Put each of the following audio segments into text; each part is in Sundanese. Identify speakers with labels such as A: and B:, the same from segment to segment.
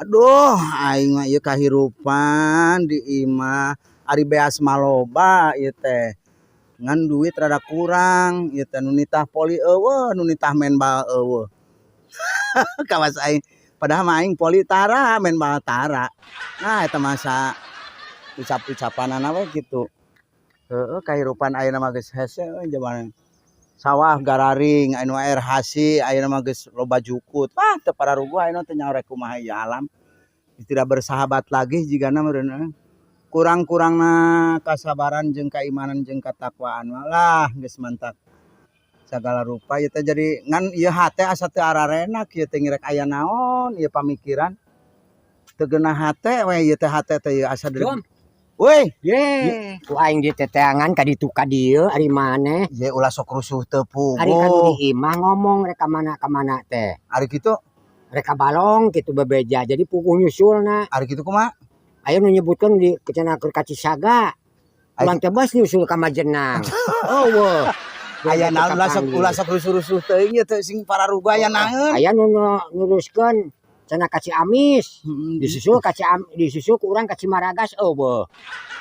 A: Aduh, aing mah ieu kahirupan di imah, ari beas mah loba ieu teh. Ngan duit rada kurang ieu teh, nu nitah voli euweuh, nu nitah maen bal euweuh. Kawas aing, padahal mah aing voli tara, maen bal tara. Nah, eta masa ucap-ucapanana we kitu. Heueuh, kahirupan ayeuna mah geus hese euy jaman. Sawah gararing, anu air hasi ayeuna mah geus loba jukut. Wah, teu pararuguh ayeuna teh nyaho rek kumaha ieu alam. Tidak bersahabat lagi jigana meureun euy. Kurang-kurangna kasabaran jeung kaimanan jeung katakwaan mah lah geus mantak sagala rupa ieu teh jadi ngan ieu hate asa teu ararenak ieu teh, ngerek aya naon ieu pamikiran. Teu geunah hate we ieu teh, hate teh ieu asa
B: Jom.
A: Woi,
B: Ye, ku aing diteteangan ka ditu ka dieu, ari maneh.
A: Ye, ulah sok rusuh teu
B: Ari kan
A: puguh.
B: di imah ngomong rek ka mana ka mana teh.
A: Ari kitu?
B: Rek ka balong kitu bebeja, jadi puguh nyusulna.
A: Ari kitu kumaha?
B: Aya nu nyebutkeun di cenah keur ka Cisaga. Ulang teh bos nyusul ka Majenang. Euweuh.
A: Aya naon, ulah sok rusuh-rusuh teuing ieu teh, sing pararuguh aya naon?
B: Aya nu nuruskeun cenah ka Ciamis. Disusul ku urang ka Cimaragas, euweuh.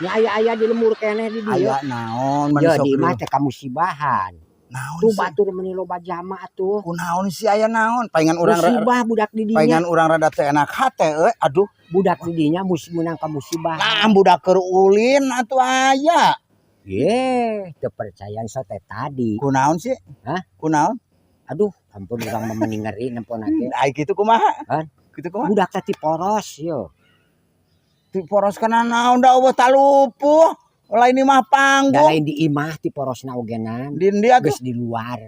B: Nya aya-aya di lembur keneh di dieu.
A: Aya naon
B: Ya
A: mani sok
B: di imah
A: riweuh?
B: Teh kamusibahan.
A: Naon
B: Tuh
A: sih?
B: Batur meuni loba jama atuh.
A: Kunaon sih, aya naon? Paingan urang
B: Musibah budak di dinya.
A: Paingan urang rada teu enak hate euy. Aduh.
B: Budak di dinya meunang kamusibah.
A: Nah, budak keur ulin atuh aya.
B: Ye, teu percaya so teh tadi.
A: Kunaon sih?
B: Hah?
A: Kunaon?
B: Aduh, ampun, urang mah mending ngeri nempona ge.
A: Ai kitu kumaha?
B: Hah?
A: Kitu kumaha?
B: Budak teh poros yo.
A: Ti poros kana naon, da euweuh talupuh. Lain imah
B: Da
A: panggung.
B: Lain di imah ti porosna ogenan.
A: Di endi atuh?
B: Geus di luar.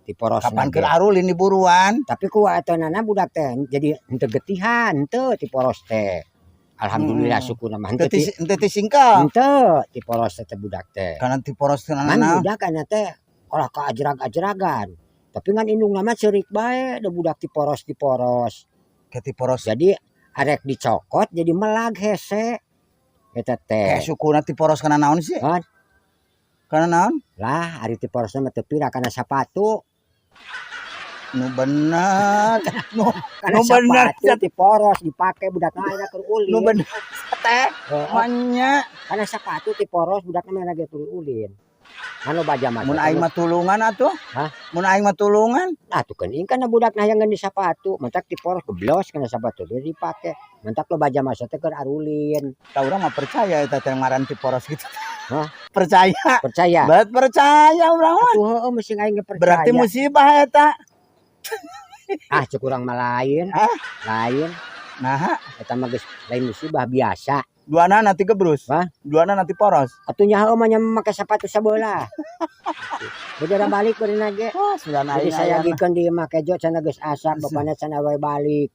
B: Ti porosna
A: Kapan
B: ge.
A: Keur arulin di buruan?
B: Tapi ku atonana budak teh jadi henteu getihan henteu ti poros teh. Alhamdulillah, syukur mah henteu
A: Teu
B: ti
A: ti henteu ti singkal.
B: Henteu ti poros teh budak teh.
A: Kana ti poros teh
B: Ngan
A: naon?
B: Budak kana teh olah ka ajrag-ajragan. Tapi ngan indungna mah ceurik bae da budak ti poros ti poros.
A: Ke ti poros.
B: Jadi arek dicokot jadi melag hese. Eta teh.
A: Kayak sukuna ti poros kana naon sih?
B: Hah?
A: Kana naon?
B: Lah, ari ti porosna mah teu pira, kana sapatu.
A: Nu bener. Nu
B: Kana
A: Nu bener.
B: Sapatu ti poros dipake budak mah ayeuna keur ulin.
A: Nu bener teh.
B: Heeh.
A: Manya.
B: Kana sapatu ti poros budak mah lagi keur ulin. Kan loba jama.
A: Mun aing mah tulungan atuh.
B: Hah?
A: Mun aing mah tulungan.
B: Nah, tuh kan ini kan budak hayang di sapatu, mantak ti poros geblos kana sapatu deui dipake. Mantak loba jama teh keur arulin.
A: Tah, urang mah percaya eta teh ngaran ti poros gitu.
B: Hah?
A: Percaya.
B: Percaya.
A: Bet percaya urang mah.
B: Atuh heueuh, mesti aing ge percaya.
A: Berarti musibah eta.
B: Ah, cek urang mah lain.
A: Hah?
B: Lain.
A: Nah,
B: Eta mah geus lain musibah biasa.
A: Duana nanti gebrus.
B: Hah?
A: Duana nanti poros.
B: Atuh nyaho mah nya make sapatu sabelah. Beudeura balik beurina ge.
A: Wah, sudah
B: Jadi
A: aing
B: saya
A: aya
B: gikeun di imah kejo cenah geus asak, bapana cenah we balik.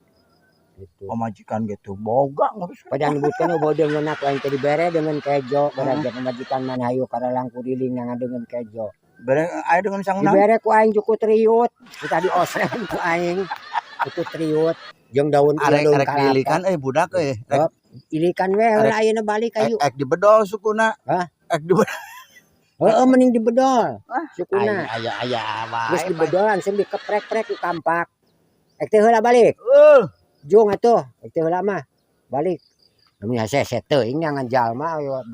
B: Gitu.
A: Pamajikan gitu boga ngurus.
B: Pada nyebutkeun eueuh deungeun ku aing teh dibere deungeun kejo, baraja pamajikan mana hayu karalang kuriling ngan deungeun kejo.
A: Bere aya dengan sangunan.
B: Dibere ku aing jukut riut, kita diosreng ku aing. Jukut riut jeung daun ieu,
A: Arek
B: daun
A: arek
B: kalapa.
A: diilikan euy budak euy. Rek
B: Oh, ilikan we heula ayeuna balik
A: ek,
B: ayu.
A: Ek dibedol sukuna.
B: Hah?
A: Ek dibedol.
B: Heeh, mending dibedol
A: Aing
B: sukuna.
A: Aya aya
B: Geus
A: wae.
B: Dibedol langsung dikeprek-prek ku kampak. Ek teh heula balik.
A: Eh,
B: Jung atuh, ek teh heula mah. Balik. Namun hese teuing ngan jalma ayo.